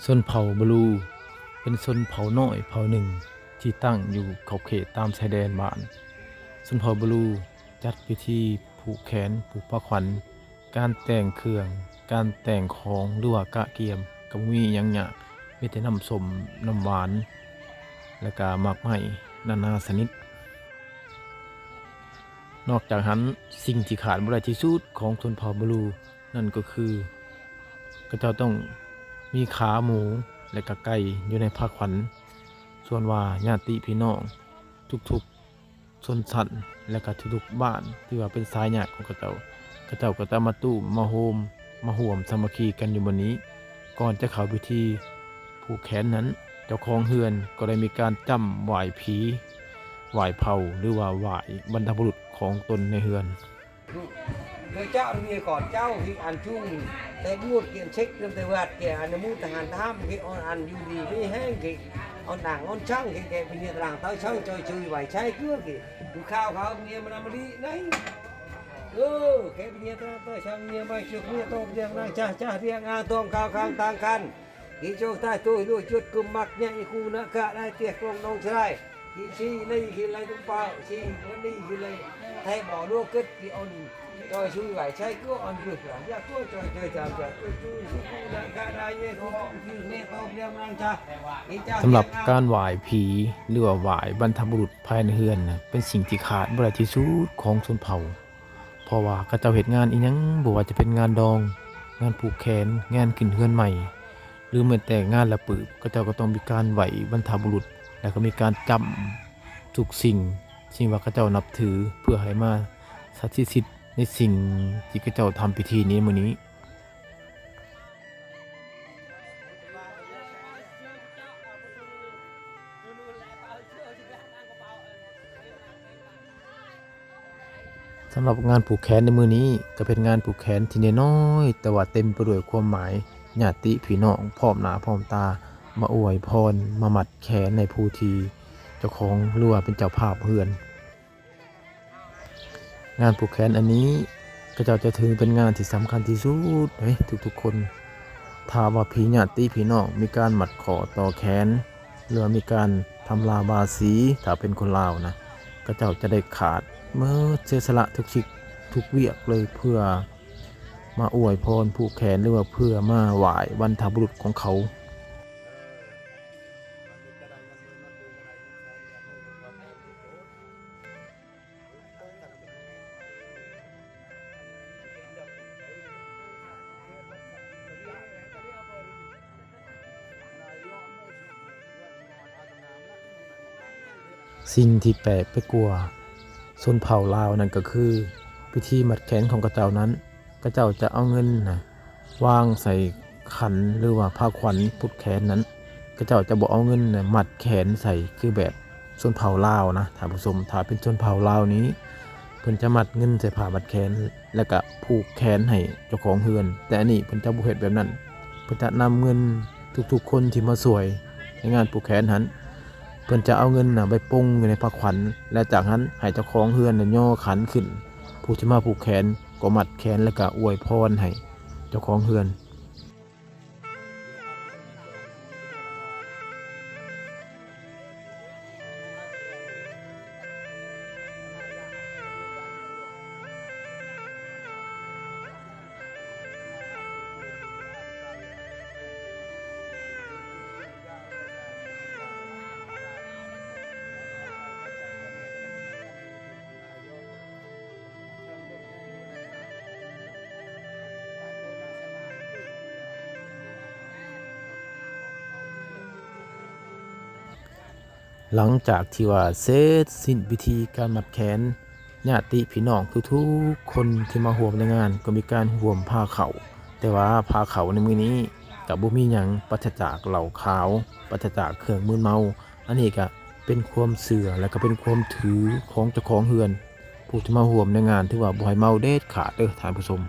ຊົນເຜົ່າບະລູ ເປັນຊົນເຜົ່ານ້ອຍເຜົ່າໜຶ່ງທີ່ຕັ້ງຢູ່ຂອບເຂດຕາມຊາຍແດນບ້ານ. ຊົນເຜົ່າບະລູຈັດພິທີຜູກແຂນ, ຜູກຜ້າຂວັນ, ການແຕ່ງເຄື່ອງ, ການແຕ່ງຂອງ ຫຼືວ່າກະກຽມ ກໍບໍ່ມີຫຍັງຍາກ, ມີແຕ່ນ້ຳສົ້ມ, ນ້ຳຫວານ ແລະກະໝາກໄມ້ນານາຊະນິດ. ນອກຈາກຫັ້ນ, ສິ່ງທີ່ຂາດບໍ່ໄດ້ທີ່ສຸດຂອງຊົນເຜົ່າບະລູ ນັ້ນກໍຄື ເຂົາເຈົ້າຕ້ອງມີຂາໝູ ແລະກະໄກ່ຢູ່ໃນຜ້າຂວັນ. ສ່ວນວ່າຍາດຕິພີ່ນ້ອງທຸກໆຊົນຊັ້ນ ແລະກະທຸກໆບ້ານທີ່ວ່າເປັນສາຍຍາດຂອງເຂົາເຈົ້າ, ເຂົາເຈົ້າກໍຈະມາຕຸ້ມມາໂຮມ ມາຮ່ວມສາມັກຄີກັນຢູ່ບ່ອນນີ້. ກ່ອນຈະເຂົ້າພິທີຜູກແຂນນັ້ນ, ເຈົ້າຂອງເຮືອນກໍໄດ້ມີການຈ້ຳຫວ້າຜີ ຫວ້າເຜົ່າ ຫຼືວ່າຫວ້າບັນພະບຸລຸດຂອງຕົນໃນເຮືອນ. ເຈົ້າເນຍກ່ອນເຈົ້າທີ່ອັນຈຸງແຕ່ບວດກຽນເຊັກເລື່ອງແຕ່ວັດແກ່ອັນນະມຸດທະຫານທຳທີ່ອອນອັນຢູ່ດີມີແຮງທີ່ອອນໜັງອອນຊ່າງທີ່ແກ່ເປັນເນຍຕະລາງເຕົ້າຊ່າງຈອຍຊຸຍໄຫວໃຊ້ເກືອທີ່ ຄືຂ່າວເຂົາເມຍມັນນຳມະລີໃນ ເອີ ແກ່ເປັນເນຍຕະລາງເຕົ້າຊ່າງເມຍໄວ້ເຊືອກເມຍໂຕເປັນນາງຈ້າຈ້າຮຽງອາງຕອງຂ່າວຄາງຕ່າງກັນ ທີ່ໂຈງໃຕ້ໂຕໃຫ້ລວຍຈຸດກຸ່ມມັກໃຫຍ່ຄູນະກະໄດ້ເຕຍກລົງນອງຊະໄລ ທີ່ຊີ້ໃນທີ່ໄລຕຸງເປົ້າ ທີ່ວັນນີ້ທີ່ໄລແທ້ບໍ່ລວກເກີດທີ່ອ່ອນ ຈອຍຊຸຍໄຫວໃຊ້ກໍອ່ອນຢູ່ ຢາກກໍຈອຍເຈີຈາມຈາຍ ສຳລັບການຫວ້າຜີ ຫຼືວ່າຫວ້າບັນພະບຸລຸດພາຍໃນເຮືອນນະ ເປັນສິ່ງທີ່ຂາດບໍ່ໄດ້ທີ່ສຸດຂອງຊົນເຜົ່າ ເພາະວ່າເຂົາເຈົ້າເຮັດງານອີ່ຫຍັງ ບໍ່ວ່າຈະເປັນງານດອງ, ງານຜູກແຂນ, ງານຂຶ້ນເຮືອນໃໝ່ ຫຼືແມ່ນແຕ່ງານລະປຶບ ເຂົາເຈົ້າກໍຕ້ອງມີການໄຫວ້ບັນພະບຸລຸດ ແລ້ວກໍມີການຈ້ຳທຸກສິ່ງ ສິ່ງວ່າເຂົາເຈົ້ານັບຖື ເພື່ອໃຫ້ມາສັດສິດສິດໃນສິ່ງທີ່ເຂົາເຈົ້າທຳພິທີໃນມື້ນີ້. ສຳລັບງານຜູກແຂນໃນມື້ນີ້ ກໍເປັນງານຜູກແຂນທີ່ນ້ອຍໆ ແຕ່ວ່າເຕັມໄປດ້ວຍຄວາມໝາຍ, ຍາດຕິພີ່ນ້ອງພ້ອມໜ້າພ້ອມຕາ ມາອວຍພອນ ມາມັດແຂນໃຫ້ຜູ້ທີ່ເຈົ້າຂອງ ຫຼືວ່າເປັນເຈົ້າພາບເຮືອນ. ງານຜູກແຂນອັນນີ້ ເຂົາເຈົ້າຈະຖືເປັນງານທີ່ສຳຄັນທີ່ສຸດໃນທຸກໆຄົນ. ຖ້າວ່າພີ່ຍາດຕິພີ່ນ້ອງມີການມັດຂໍ້ຕໍ່ແຂນ ຫຼືວ່າມີການທຳລາບາສີ ຖ້າເປັນຄົນລາວນະ ເຂົາເຈົ້າຈະໄດ້ຂາດໝົດ ເສຍສະຫຼະທຸກສິກທຸກວຽກເລີຍ ເພື່ອມາອວຍພອນຜູກແຂນ ຫຼືວ່າເພື່ອມາຫວ້າຍບັນພະບຸລຸດຂອງເຂົາ. ສິ່ງທີ່ແປກໄປກວ່າຊົນເຜົ່າລາວນັ້ນກໍຄື ພິທີມັດແຂນຂອງເຂົາເຈົ້ານັ້ນ ເຂົາເຈົ້າຈະເອົາເງິນນະ ວາງໃສ່ຂັນ ຫຼືວ່າຜ້າຂວັນຜູກແຂນນັ້ນ ເຂົາເຈົ້າຈະບໍ່ເອົາເງິນນະມັດແຂນໃສ່ ຄືແບບຊົນເຜົ່າລາວນະທ່ານຜູ້ຊົມ. ຖ້າເປັນຊົນເຜົ່າລາວນີ້ ເພິ່ນຈະມັດເງິນໃສ່ຜ້າມັດແຂນ ແລ້ວກະຜູກແຂນໃຫ້ເຈົ້າຂອງເຮືອນ, ແຕ່ອັນນີ້ເພິ່ນຈະບໍ່ເຮັດແບບນັ້ນ. ເພິ່ນຈະນຳເງິນທຸກໆຄົນທີ່ມາຊ່ວຍໃນງານຜູກແຂນຫັ້ນ ເພິ່ນຈະເອົາເງິນນະໄປປົງຢູ່ໃນຜ້າຂວັນ ແລະ ຈາກນັ້ນໃຫ້ເຈົ້າຂອງເຮືອນນະຍໍຂັນຂຶ້ນ, ຜູ້ທີ່ມາຜູກແຂນກໍມັດແຂນ ແລ້ວກະອວຍພອນໃຫ້ເຈົ້າຂອງເຮືອນ. ຫຼັງຈາກທີ່ວ່າເສັດສິ້ນພິທີການມັດແຂນ, ຍາດຕິພີ່ນ້ອງທຸກໆຄົນທີ່ມາຮ່ວມໃນງານກໍມີການຮ່ວມພາເຂົ້າ, ແຕ່ວ່າພາເຂົ້າໃນມື້ນີ້ກໍບໍ່ມີຫຍັງປາສະຈາກເຫຼົ້າຂາວ, ປາສະຈາກເຄື່ອງມຶນເມົາ. ອັນນີ້ກໍເປັນຄວາມເຊື່ອ ແລະ ກໍເປັນຄວາມຖືຂອງເຈົ້າຂອງເຮືອນ. ຜູ້ທີ່ມາຮ່ວມໃນງານຖືວ່າບໍ່ໃຫ້ເມົາເດັດຂາດເດີທ່ານຜູ້ຊົມ.